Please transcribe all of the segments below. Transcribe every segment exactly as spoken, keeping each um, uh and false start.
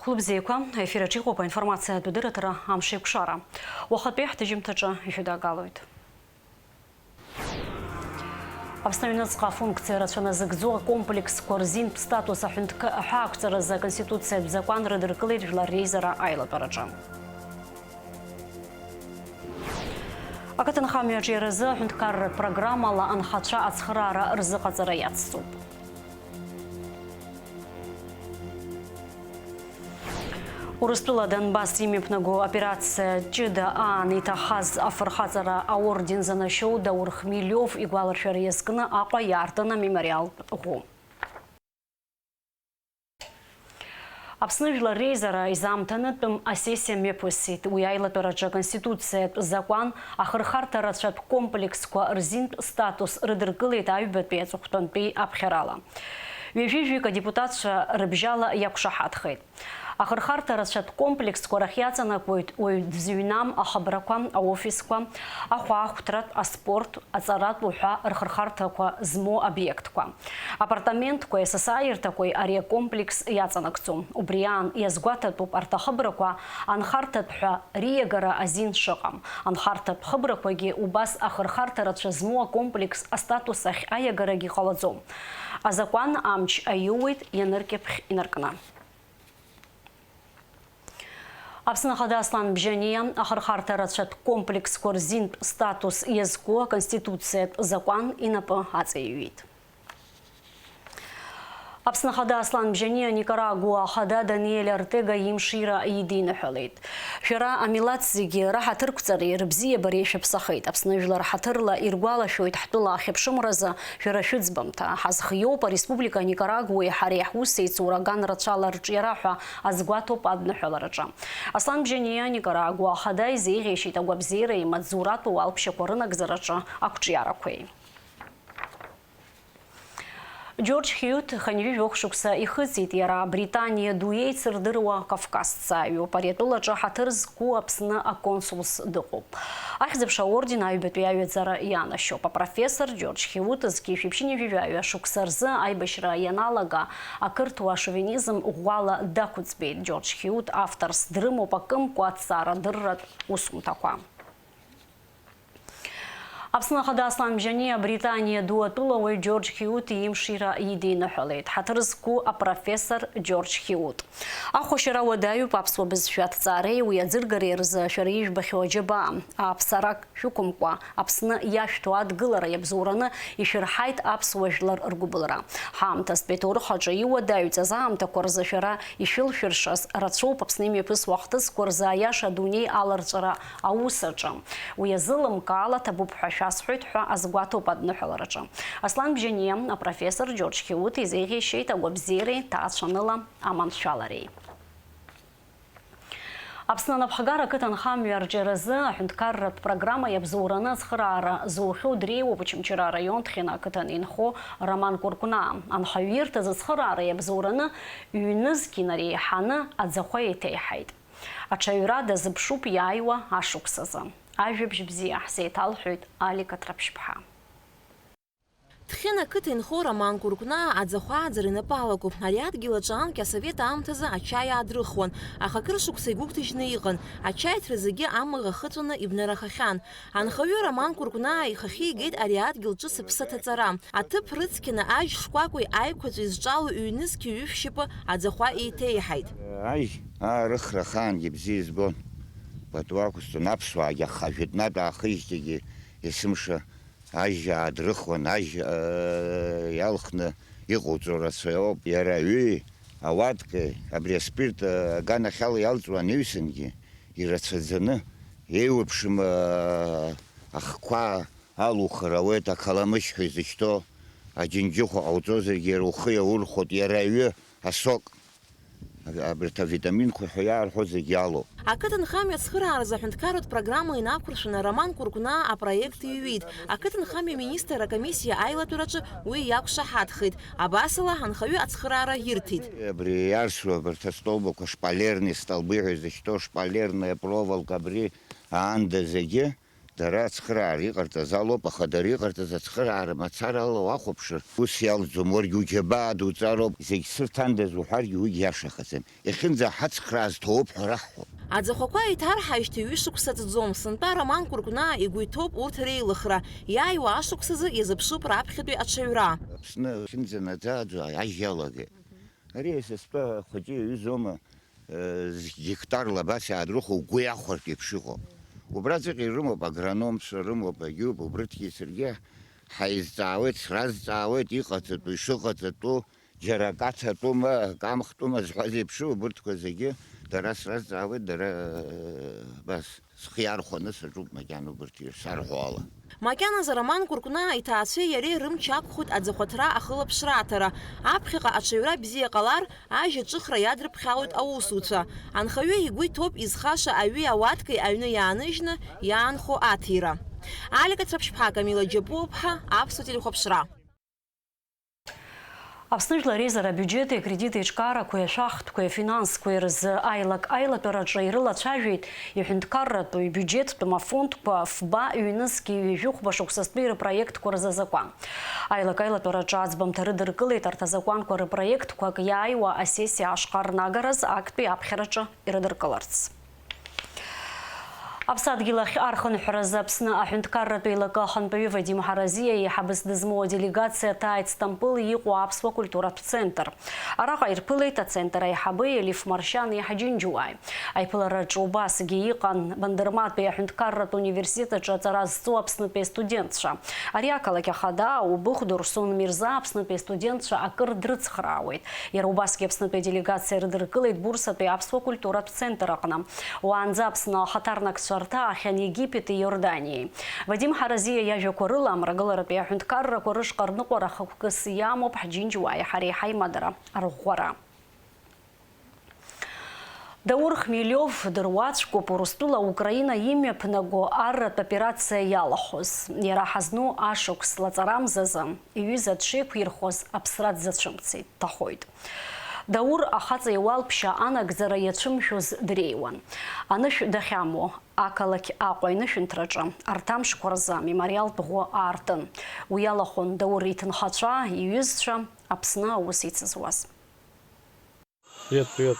Лыбзиақәа, ефир аҿы иҟоуп аинформациатә дырраҭара «Амшеикәшара». Уахатәи ҳҭыжьымҭаҿы ишәыдагалоит. Аԥсны аҩныҵҟа афункциа рацәа назыгӡо акомплексқәа рзинтә статус аҳәынҭка-, аҳәаақәҵаразы Аконституциатә закәан рыдыркылеит Жәлар реизара аилатәараҿы. Ақыҭанхамҩа аҿиаразы аҳәынҭқарратә программала анхацәа ацхыраара рзыҟаҵара иацҵоуп. Урыстәыла Донбасс имҩаԥнаго операциа ҷыда аан иҭахаз афырхаҵара аорден занашьоу Даур Хмелиов игәаларшәара иазкны Аҟәа иаартын амемориалтә ӷәы. Аԥсны Жәлар реизара изаамҭанытәым асессиа мҩаԥысит. Уи аилатәараҿы Аконституциатә закәан ахырхарҭа рацәатә комплексқәа рзинтә статус рыдыркылеит аҩбатәи аҵыхәтәантәи аԥхьарала. Ҩажәи жәаҩык адепутатцәа рыбжьала иақәшаҳаҭхеит. Ахырхарҭа рацәатә комплексқәа рахь иаҵанакуеит уаҩ дзыҩнам ахыбрақәа, аофисқәа, ахәаахәҭратә, аспорт, аҵаратә уҳәа рхырхарҭақәа змоу обиектқәа. Апартаментқәеи асасааирҭақәеи ари акомплекс иаҵанакӡом. Убри аан иазгәаҭатәуп арҭ ахыбрақәа анхарҭатә ҳәа риагара азин шыҟам. Анхарҭатә хыбрақәагьы убас ахырхарҭа рацәа змоу акомплекс астатус ахь аиагарагьы ҟалаӡом. Азакәан амч аиуеит ианыркьыԥхь инаркны. Аԥсны Ахада Аслан Бжьаниа ахырхарҭа рацәатә комплексқәа рзинтә статус иазку аконституциатә закәан инапы аҵаиҩит. Аԥсны Ахада Аслан Бжьаниа Никарагуа Ахада Даниель Артега имшира идиныҳәалеит. Шәара амилаҭ зегьы раҳаҭырқәҵареи рыбзиабареи шәыԥсахеит. Аԥсны жәлар ҳаҭырла иргәалашәоит ҳтәыла ахьыԥшымразы шәара шәыӡбамҭа. Ҳазхиоуп ареспублика Никарагуеи ҳареи ҳус еицура аган рацәала арҿиара ҳәа азгәаҭоуп адныҳәалараҿы. Аслан Бжьаниа Никарагуа Ахада изеиӷьеишьеит агәабзиареи имаҵзуратәу алԥшьақәа рынагӡараҿы ақәҿиарақәеи. Џьорџь Хьиут хынҩажәи жәохә шықәса ихыҵит, иара Британиа ду еицырдыруа кавказҵааҩуп. Ари атәылаҿы ҳаҭыр зқәу Аԥсны аконсулс дыҟоуп. Ахьӡ-аԥша аорден аҩбатәи аҩаӡара ианашьоуп. Апрофессор Џьорџь Хьиут зқьи жәшәи ԥшьынҩажәи жәаҩа шықәса рзы аибашьра ианалага, ақырҭуа ашовинизм ӷәӷәала дақәыӡбеит. Џьорџь Хьиут авторс дрымоуп акымкәа аҭҵаарадырратә усумҭақәа. Аԥсны Ахада Аслан Бжьаниа Британиа ду атәылауаҩ Џьорџь Хьиут имшира идиныҳәалеит. Ҳаҭыр зқәу апрофессор Џьорџь Хьиут. Ахәашьара уадаҩуп аԥсуа бызшәа аҭҵаареи уи аӡыргареи рзы шәара ижәбахьоу аџьабаа. Ааԥсарак шәықәымкәа, Аԥсны иашәҭо адгылара иабзоураны ишәырҳаит аԥсуа жәлар ргәыбылра. Ҳаамҭазтәи аҭоурых аҿы иуадаҩҵаз аамҭақәа рзы шәара ишәылшәыршаз рацәоуп Аԥсны имҩаԥысуа ахҭысқәа рзы аиаша адунеи аларҵәара аус аҿы. Уи азы лымкаала ҭабуп ҳәа шәасҳәоит ҳәа азгәаҭоуп адныҳәалараҿы. Аслан Бжьаниа апрофессор Џьорџь Хьиут изеиӷьеишьеит агәабзиареи ҭаацәаныла аманшәалареи. Аԥсны анапхгара ақыҭанхамҩа арҿиаразы аҳәынҭқарратә программа иабзоураны ацхыраара зухьоу дреиуоуп Очамчыра араион Ҭхьына ақыҭан инхо Роман Кәыркәнаа. Анхаҩ ирҭаз ацхыраара иабзоураны ҩнызқь инареиҳаны аӡахәа еиҭеиҳаит. Аҽаҩра дазыԥшуп иааиуа ашықәсазы. Ажәабжь бзиа ҳзеиҭалҳәоит Алик Атрапшьԥҳа. Ҭхьына ақыҭа инхо Роман Кәыркәнаа аӡахәа ааӡара инапы алакуп. Ари адгьыл аҿы анкьа асовет аамҭазы ачаи аадрыхуан, аха акыр шықәса игәыгәҭажьны иҟан. Ачаи ҭра зегьы амаӷ ахыҵәаны ибнарахахьан. Анхаҩы Роман Кәыркәнаа ихахьы игеит ари адгьыл ҿыц аԥсы аҭаҵара. Аҭыԥ рыцқьаны ажь шкәакәеи аиқәаҵәеи зҿало ҩнызқьи ҩышәшьапы аӡахәа еиҭеиҳаит. Ажь аарыхра ахаангьы бзиа избон. Пату ақәысҵон, аԥсуаагьы аха жәытәнатә аахижьҭеигьы есымша ажь аадрыхуан, ажь, э, иалхны иҟауҵо рацәаҩуп. Иара аҩи, ауаткеи, абри аспирт, э, аганахьала иалҵуа анаҩсангьы ирацәаӡаны, еиуеиԥшым, э, ахқәа алухыр ауеит, ақаламышь ҳәа изышьҭоу аџьынџьыхәа ҟауҵозаргьы иара ухы иаурхәоит, иара аҩы, асок. Аб-, абарҭ авитаминқәа ҳәа иаарҳәо зегь алоуп. Ақыҭанхамҩа ацхырааразы аҳәынҭқарратә программа инақәыршәаны Роман Кәыркәнаа апроект иҩит. Ақыҭанхамҩа министр акомиссиа аилатәараҿы уи иақәшаҳаҭхеит. Абасала, анхаҩы ацхыраара ирҭеит. Абри иарсу абарҭ астолбақәа, шпалерные столбы ҳәа изышьҭоу, шпалерная проволока, абри аанда зегьы Дара ацхыраара иҟарҵаз алоуп, аха дара иҟарҵаз ацхыраара мацарала уахәаԥшыр, ус иалӡом, уаргьы уџьабаа дуҵароуп, зегь сырҭандаз уҳәаргьы уигьы иашахаӡам. Иахьынӡаҳацхрааз ҭоуп ҳәа раҳҳәоит. Аӡахәақәа иҭарҳаижьҭеи ҩышықәса ҵӡом, сынтәа Роман Кәыркәнаа игәы иҭоуп урҭ реилыхра, иааиуа ашықәсазы иазыԥшуп раԥхьатәи аҽаҩра. Аԥсны ахьынӡанаӡааӡо ажь иалагеит. Ари са стәы ахәыҷы иаҩызоума, э, гектарла абас иаадрыхуа угәы иахәартә еиԥш иҟоу. Убраҵәҟьа ирымоуп агрономцәа, рымоуп, агьоуп, убрыгьы саргьы ҳаизҵаауеит, сразҵаауеит, иҟаҵатәу, ишыҟаҵатәу, џьара акы аҭатәума, акы амхтәума зҳәаз еиԥш, убырҭқәа зегьы дара сразҵаауеит, дара, э, абас. Схы иархәаны саҿуп макьана убырҭ ирсарҳәо ала. Макьаназы Роман Кәыркәнаа иҭаацәеи иареи рымч ақәхоит аӡахәаҭра ахылаԥшра аҭара. Аԥхьаҟа аҽаҩра бзиа ҟалар, ажь аҿыхра иадрыԥхьалоит аусуцәа. Анхаҩы игәы иҭоуп изхаша аҩи ауаткеи аҩны иааныжьны иаанхо аҭира. Алика Цәаԥшьԥҳа, Камила Џьапуаԥҳа, Аԥсуа телехәаԥшра. Аԥсны Жәлар Реизара абиуџьети акредити аиҿкаарақәеи ашәахтәқәеи афинансқәеи рзы аилак-аилатәараҿы ирылацәажәеит иҳәынҭқарратәи, ибиуџьеттәым афондқәа фба ҩнызқьи ҩажәи хәба шықәсазтәи рпроектқәа рзы азакәан. Аилак-аилатәараҿы аӡбамҭа рыдыркылеит арҭ азакәанқәа рпроектқәак иааиуа асессиа ашҟа рнагараз актәи аԥхьараҿы ирыдыркыларц. Аԥсадгьыл ахь архынҳәразы Аԥсны аҳәынҭқарратә еилакы ахантәаҩы Вадим Ҳаразиа еиҳабыс дызмоу аделегациа ҭааит Стампыл иҟоу аԥсуа культуратә центр. Араҟа ирԥылеит ацентр аиҳабы Елиф Маршьани Ҳаџьынџьуааи. Аиԥылараҿы убасгьы иҟан Бандырматәи аҳәынҭқарратә университет аҿы аҵара зҵоу Аԥснытәи астудентцәа. Ари ақалақь ахада Аубыхә Дурсун Мирза Аԥснытәи астудентцәа акыр дрыцхраауеит. Иара убасгьы Аԥснытәи аделегациа рыдыркылеит Бурсатәи аԥсуа культуратә центр аҟны. Уаанӡа Аԥсны ахаҭарнакцәа рҭаахьан Египети Иорданиеи. Вадим Ҳаразиа иажәақәа рыла, амрагыларатәи аҳәынҭқаррақәа рышҟа рныҟәара хықәкыс иамоуп Ҳџьынџьуааи ҳареи ҳаимадара арӷәӷәара. Даур Хмелиов дыруаӡәкуп Урыстәыла Украина имҩаԥнаго арратә операциа иалахәыз. Иара ҳазну ашықәс лаҵарамзазы иҩыза дшеиқәирхоз аԥсра дзацәымцеит, дҭахоит. Даур ахаҵа иуалԥшьа анагӡара иацәымшәоз дреиуан. Анышә дахьамоу ақалақь Аҟәа инышәынҭраҿы арҭ амшқәа рзы амемориалтә ӷәы аартын. Уи иалахәын Даур иҭынхацәа, иҩызцәа, Аԥсны аус ицызуаз. Привет, привет.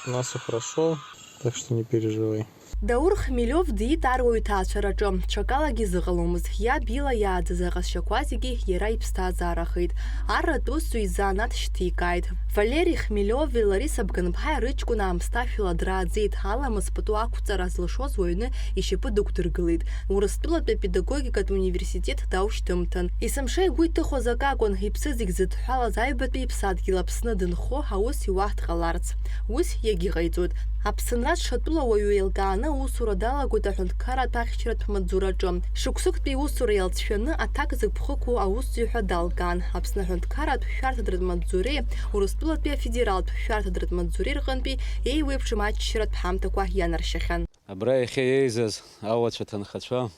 У нас всё хорошо, так что не переживай. Даур Хмелиов диит аруаҩ ҭаацәараҿы, ҽакалагьы изыҟаломызт, иаб ила иааӡаз аҟазшьақәа зегьы иара иԥсҭазаарахеит. Арратә усзуҩ изанааҭ шьҭикааит. Валери Хмелиови Лариса Бганԥҳаи рыҷкәын аамсҭашәала драаӡеит, аламыс пату ақәҵара зылшоз уаҩны ишьапы дықәдыргылеит. Урыстәылатәи апедагогикатә университет даушьҭымҭан. Есымша игәы иҭыхоз акакәын, иԥсы зегь зыдҳәалаз аҩбатәи иԥсадгьыл Аԥсны дынхо аус иуаҳҭ ҟаларц. Ус иагьыҟаиҵоит. Аԥсынра ҽа тәылауаҩы еилкааны аусура далагоит аҳәынҭқарратә ахьчаратә маҵзураҿы. Шықәсыктәи иусура иалҵшәаны аҭак зықәԥхықәу аусзуҩ ҳәа далкаан. Аԥсны аҳәынҭқарратә шәарҭадратә маҵзуреи Урыстәылатәи афедералтә шәарҭадратә маҵзуреи рҟынтәи еиуеиԥшым аччаратә ҳамҭақәа ианаршьахьан. Абра иахьа еизаз ауацәа ҭынхацәа,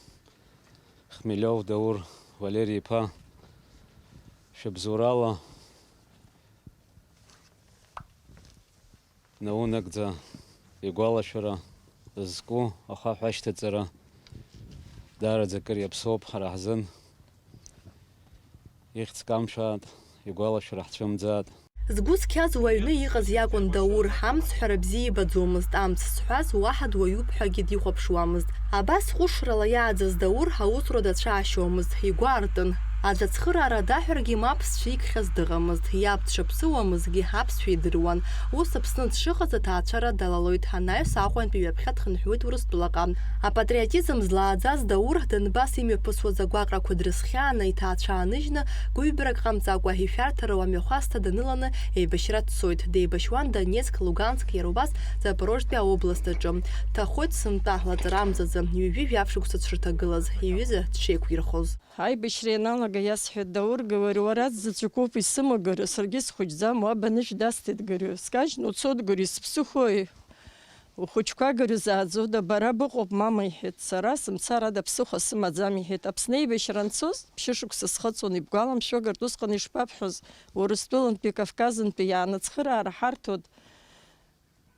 Хмелиов Даур Валери-иԥа, шәыбзоурала наунагӡа игәалашәара зку ахаҳә ашьҭаҵара даараӡа акыр иаԥсоуп ҳара ҳзын. Ихьӡ камшәааит, игәалашәара ҳцәымӡааит. Згәы зқьаз уаҩны иҟаз иакәын Даур, амцҳәара бзиа ибаӡомызт, амц зҳәаз уаҳа дуаҩуп ҳәагьы дихәаԥшуамызт. Абас ҟәышрала иааӡаз Даур аусура дацәаашьомызт, игәы аартын. Аӡә ацхыраара даҳәаргьы мап зцәикхьаз дыҟамызт, иаб дшаԥсыуамызгьы аԥсшәа идыруан. Ус Аԥсны дшыҟаз аҭаацәара далалоит, анаҩс Аҟәантәи ҩаԥхьа дхынҳәуеит Урыстәылаҟа. Апатриотизм злааӡаз Даур Донбасс имҩаԥысуаз агәаҟрақәа дрызхиааны иҭаацәа ааныжьны, гәыҩбарак ҟамҵакәа, ишәарҭару амҩахәасҭа даныланы еибашьра дцоит. Деибашьуан Донецк, Луганск, иара убас Запорожтәи аобласт аҿы. Дҭахоит сынтәа, лаҵарамзазы, ҩажәи жәаф шықәса дшырҭагылаз, иҩыза дшеиқәирхоз. Аибашьра ианалага иасҳәеит Даур Гаврил, уара аӡә заҵәык уоуп исымоу, Гаврил, саргьы схәыҷӡам, уаб анышә дасҭеит, Гаврил. Скажь, ну, уцот, Гаврил, сыԥсыхәои? Ухәыҷқәа Гаврил зааӡода? Бара быҟоуп, мама, иҳәеит. Сара сымцар ада ԥсыхәа сымаӡам, иҳәеит. Аԥсны аибашьра анцоз, ԥшьышықәса схыҵуан, ибгәаламшәогартә, усҟан ишԥабҳәоз, Урыстәылантәи, Кавказынтәи иаанацхыраара ҳарҭоит.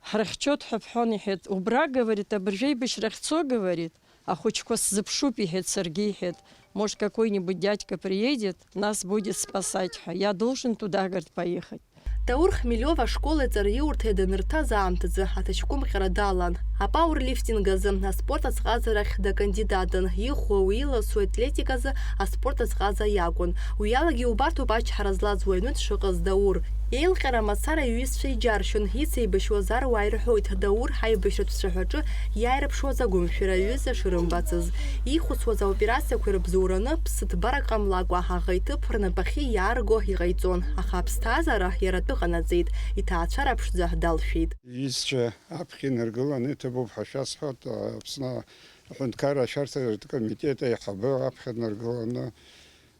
Ҳрыхьчоит ҳәа бҳәон, иҳәеит. Убра, говорит, абыржәы аибашьра ахьцо, говорит, Ахәыҷқәа сзыԥшуп, иҳәеит, саргьы иҳәеит, может, какой-нибудь дядька приедет, нас будет спасать ҳәа. Я должен туда, говорит, поехать. Даур Хмелиов ашкол аҵараиурҭа данырҭаз аамҭазы аҭаҷкәымҟьара далан. Апауерлифтинг азы аспорт азҟазарахь дакандидатын, ихәо уи ласу атлетиказы аспорт азҟаза иакәын. Уи алагьы иубарҭоуп ачҳара злаз уаҩны дшыҟаз Даур. Еилҟьара мацара иҩызцәа иџьаршьон, ицеибашьуаз аруаа ирҳәоит, Даур ҳаибашьратә цәаҳәаҿы иааирԥшуаз агәымшәара аҩыза шрымбацыз. Ихәыцуаз аоперациақәа ирыбзоураны, ԥсыҭбарак ҟамлакәа, аӷа иҭыԥ рнапахьы иаарго иҟаиҵон, аха аԥсҭазаара иара атәы ҟанаҵеит, иҭаацәара ԥшӡа далшәеит. Иҩызцәа аԥхьа инаргыланы иҭабуп ҳәа шәасҳәоит, Аԥсны аҳәынҭқарра ашәарҭаратә комитет аиҳабы аԥхьа днаргыланы,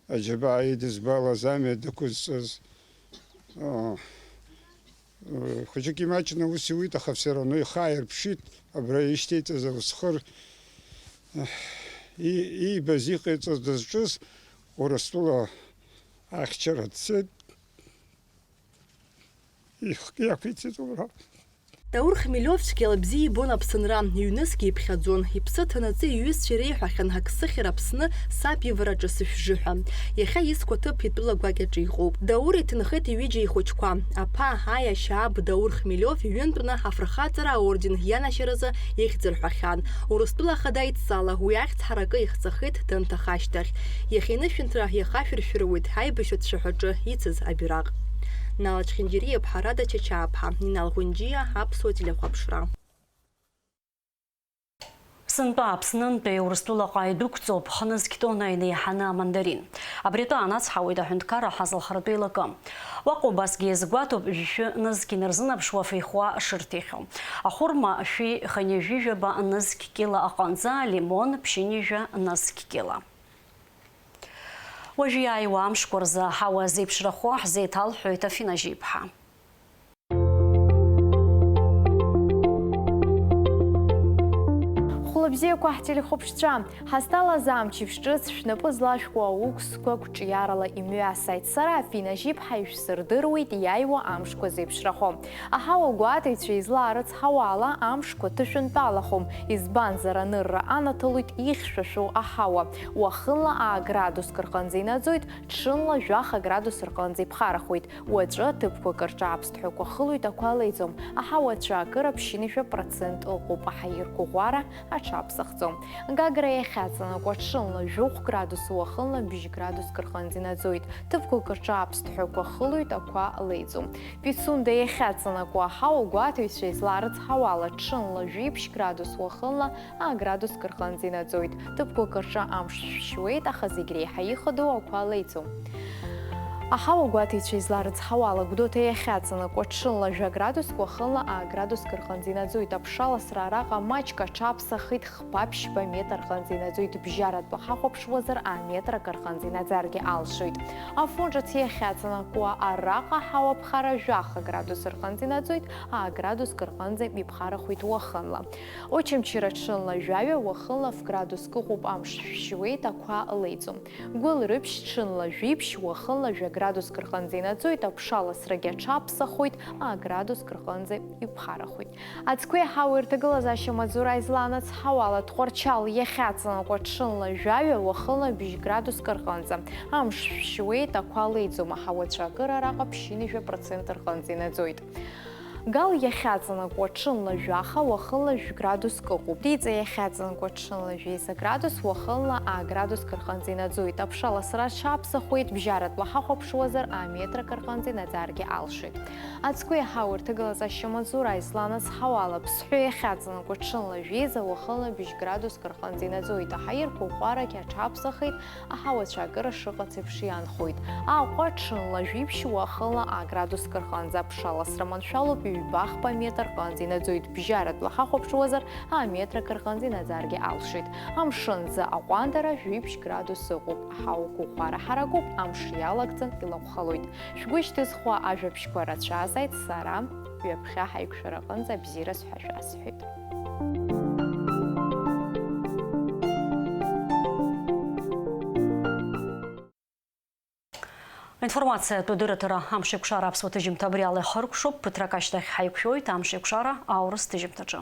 аџьабаа идызбалаз амҩа дықәызҵаз, а, хәыҷык имаҷны аус иуит, аха все равно ихы ааирԥшит, абра ишьҭеиҵаз аусхыр, и-, иибаз, иҟаиҵаз дызҿыз Урыстәыла ахьчара дцеит, ихгьы ақәиҵеит убра. Даур Хмелиов цәгьала бзиа ибон Аԥсынра, ҩнызқь иԥхьаӡон, иԥсы ҭанаҵы иҩызцәа иреиҳәахьан, ак сыхьыр Аԥсны саб ивараҿы сышәжы ҳәа. Иахьа искәа ҭыԥ итәыла гәакьаҿы иҟоуп. Даур иҭынхеит иҩыџьа ихәыҷқәа. Аԥа, аиашьа, аб Даур Хмелиов иҩынтәны афырхаҵара аорден ианашьаразы ихьӡ рҳәахьан. Урыстәыла Ахада идҵала уи ахьӡ ҳаракы ихҵахеит данҭаха ашьҭахь. Иахьа инышәынҭра иахашәыршәыруеит аибашьратә цәаҳәаҿы ицыз абираҟ. Нал Ачхьынџьариа-ԥҳа Рада Чачаа-ԥҳа, Инал Ӷәынџьиа, Аԥсуа телехәаԥшра. Сынтәа Аԥснынтәи Урыстәылаҟа идәықәҵоуп хнызқь тонна инеиҳаны амандарин. Абри атәы анацҳауеит аҳәынҭқарра ҳазалхаратәы еилакы. Уаҟа убасгьы иазгәаҭоуп жәшәы нызқь инарзынаԥшуа афеихәа шырҭихьоу. Ахәырма шәи хынҩажәижәаба нызқь кьыла аҟынӡа, лимон ԥшьынҩажәа нызқь кьыла. Уажәы иааиуа амшқәа рзы аҳауа зеиԥшрахо ҳзеиҭалҳәоит Афина Жьиԥҳа. Хәлыбзиақәа ҳтелехәаԥшцәа, ҳазҭалаз амчыбжь ҿыц шәнапы злашәкуа ауксқәа қәҿиарала имҩасааит. Сара, Афина Жьиԥҳа, ишәсырдыруеит иааиуа амшқәа зеиԥшрахо. Аҳауа гәаҭаҩцәа излаарыцҳауа ала, амшқәа ҭышәынтәалахом, избанзар, анырра анаҭалоит ихьшәашәоу аҳауа. Уахынла аа градуск рҟынӡа инаӡоит, ҽынла жәаха градус рҟынӡа иԥхарахоит. Уаҵәы ҭыԥқәак рҿы аԥсҭҳәақәа хылоит, ақәа леиӡом. Аҳауа ацәаакыра ԥшьынҩажәа процент ыҟоуп, аҳаирқәа ӷәӷәара аҽаԥсахӡом. Гагра иахьаҵанакуа ҽынла жәохә градус, уахынла бжь градуск рҟынӡа инаӡоит. Ҭыԥқәак рҿы аԥсҭҳәақәа хылоит, ақәа леиӡом. Пицунда иахьаҵанакуа аҳауа гәаҭаҩцәа излаарыцҳауа ала, ҽынла жәиԥшь градус, уахынла аа градуск рҟынӡа инаӡоит. Ҭыԥқәак рҿы амш шәшьуеит, аха зегь реиҳа ихадоу ақәа леиӡом. Аҳауа гәаҭаҩцәа излаарыцҳауа ала, Гәдоуҭа иахьаҵанакуа ҽынла жәа градуск, уахынла аа градуск рҟынӡа инаӡоит. Аԥшаласра араҟа маҷк аҽаԥсахит, хԥа-ԥшьба метр рҟынӡа инаӡоит, бжьаратәы ҳахәаԥшуазар, аметр акы рҟынӡа инаӡаргьы алшоит. Афон ҿыц иахьаҵанакуа араҟа аҳауа ԥхара жәаха градус рҟынӡа инаӡоит, аа градуск рҟынӡа иԥхарахоит уахынла. Очамчыра ҽынла жәаҩа, уахынла ф градуск ыҟоуп, амш шәшьуеит, ақәа леиӡом. Гәылрыԥшь ҽынла жәиԥшь, уахынла жәа градуск рҟынӡа инаӡоит, аԥшаласрагьы аҽаԥсахоит, аа градуск рҟынӡа иԥхарахоит. Аӡқәеи аҳауеи рҭагылазаашьа маҵзура излаанацҳауа ала, Тҟәарчал иахьаҵанакуа ҽынла жәаҩа, уахынла бжь градуск рҟынӡа. Амш шәшьуеит, ақәа леиӡом, аҳауа ацәаакыра араҟа ԥшьынҩажәа процент рҟынӡа инаӡоит. Гал иахьаҵанакуа ҽынла жәаха, уахынла жәградуск ыҟоуп. Диҵа иахьаҵанакуа ҽынла жәеиза градус, уахынла аа градуск рҟынӡа инаӡоит. Аԥшаласра аҽаԥсахуеит, бжьаратәла ҳахәаԥшуазар, аа метрак рҟынӡа инаӡаргьы алшоит. Аӡқәеи аҳауеи рҭагылазаашьа маҵзура излаанацҳауа ала, Ԥсҳәы иахьаҵанакуа ҽынла жәеиза, уахынла быжь градуск рҟынӡа инаӡоит, аҳаирқәа ӷәӷәарагьы аҽаԥсахеит, аҳауа ацәаакыра шыҟац еиԥш иаанхоит. Аҟәа ҽынла жәиԥшь, уахынла аа градуск рҟынӡа, аԥшаласра маншәалоуп, ҩба-хԥа метр рҟынӡа инаӡоит, бжьаратәла ҳахәаԥшуазар, аа метрак рҟынӡа инаӡаргьы алшоит. Амшын азы аҟәандара жәиԥшь градус ыҟоуп, аҳауа ӷәӷәара ҳаракуп, амш иалагӡан илаҟәхалоит. Шәгәы шьҭызхуа ажәабжьқәа рацәазааит, сара ҩаԥхьа ҳаиқәшәара аҟынӡа абзиара сҳәа шәасҳәеит. Аинформациатә дырраҭара Амшеикәшара аԥсуа ҭыжьымҭа абри ала ихыркәшоуп. Ԥыҭрак ашьҭахь ҳаиқәшәоит Амшеикәшара аурыс ҭыжьымҭаҿы.